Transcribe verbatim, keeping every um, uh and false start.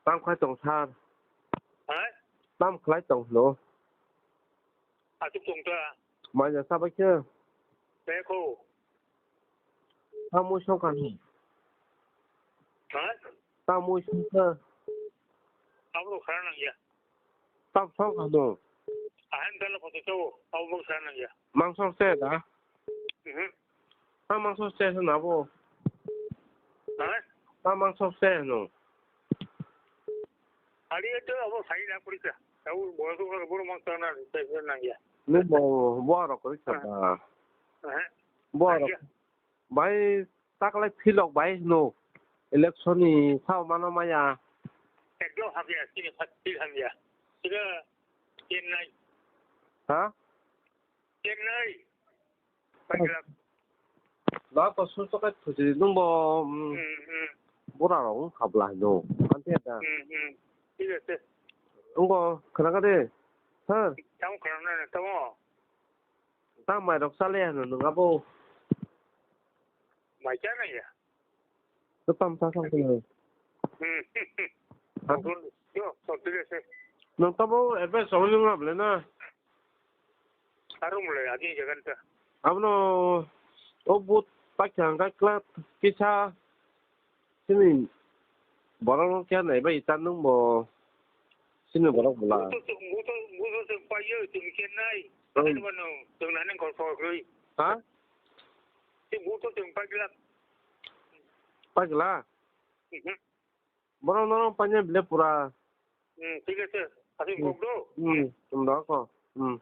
Tam khlai tong sir? Ha? Tam khlai tong hino? Aswk tong ta? Mai ja sabai khe. Tei kho. Tam mui song kha hino? Ha? Tam mui song kha. Abo khara nang ya. Tam song kha hino? Ahan dala photo to, abo khara nang ya. Mangso se da? Mhm. Ta mangso se hwno abo. Ha? Ta mangso se hwno. Ari to abo sai na puri ka. Tau bo to ko bo mang ta na se se nang ya. Ni bo bo ro ko sa da. Ha. Bo ro. Nang ya. Bai taklai philok bai hwno. Election ni sao mano maya. Ekdom hamya, sini phat phil hamya. Sini ken nai. Ha? Ken nai. Paglak. Da to su to kai thuji nung bo, mm, hmm, hmm, bura rok wng kha bla hino. Ante da. Hmm, hmm. Thik ase. Wng bo khwna kha de. Ha? Tamo khwna na tamo. Ta mai rok chale hino nung abo. Mai cha na ya. To tam ta sam khe. Hmm. Ha? Yo, to thik ase. Nung tamo advice rok nung rap le na. Aro mole adi jagan ta. Abono o but pakya hwnkha kla kisa sini borok no kya nai bai ta nung bo sini borok bwla. Buto, buto, buto chwng paio chwng khe nai. Hmm. Ani bono chwng nani kol kol khlwi. Ha? Si buto chwng pagla. Pagla? Mhm. Borok norok paina bile pura. Hmm, thik ase. Aswk kok do. Hmm, chwng da ko. Hmm.